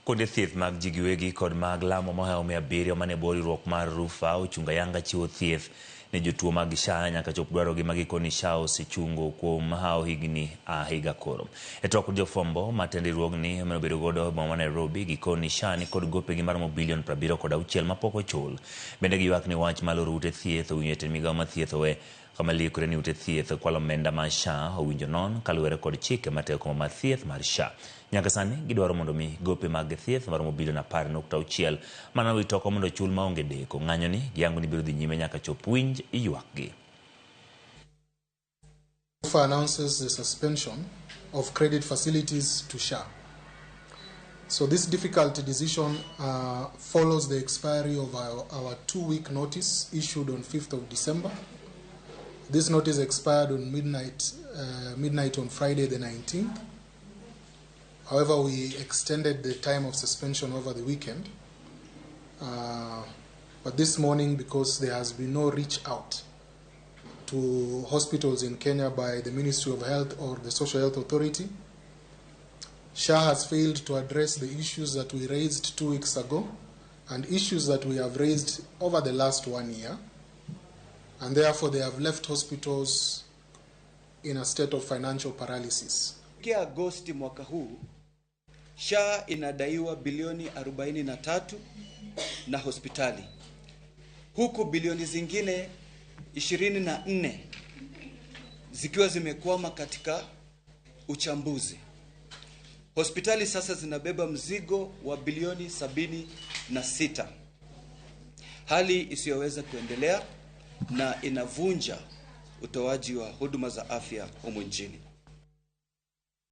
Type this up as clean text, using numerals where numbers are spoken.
Kuonde thieth mag ji giwegi kod mag lamo mohewo 700 mane bwo riwruok mar RUPHA ochungo ayanga chiwo thieth ne jotuo mag SHA nyaka chop dwarogi ma gikoni SHA osechungo kuom hawo higni higa koro. E twak kod jofwambo ma tend riwruogni mane obedo godo e boma ma Nairobi gikoni SHA ni kod gopegi maromo bilion 76 mapok ochul. Bende giywak ni wach mar loro ute thieth owinjo jatend migao mar thieth owe kama liekore ni ute thieth kwalo omenda ma SHA owinjo non kaluwore kod chike matayo okumba mar thieth mar SHA. Nyaka sani gidwaro mondo mi gope mag thieth maromo bilion 10.6 mana owit oko mondo ochul maonge deko. Ng'anyo ni giyango ni biro dhi nyime nyaka chop winj ywakgi. RUPHA announces the suspension of credit facilities to SHA. So this difficult decision follows the expiry of our 2-week notice issued on 5th of December. This notice expired on midnight on Friday the 19th. However, we extended the time of suspension over the weekend. But this morning, because there has been no reach out to hospitals in Kenya by the Ministry of Health or the Social Health Authority, SHA has failed to address the issues that we raised 2 weeks ago and issues that we have raised over the last 1 year, and therefore they have left hospitals in a state of financial paralysis. Kufikia Agosti mwaka huu, SHA inadaiwa bilioni 43 na hospitali, huku bilioni zingine 24 zikiwa zimekwama katika uchambuzi. Hospitali sasa zinabeba mzigo wa bilioni 76, hali isiyoweza kuendelea na inavunja utoaji wa huduma za afya humu nchini.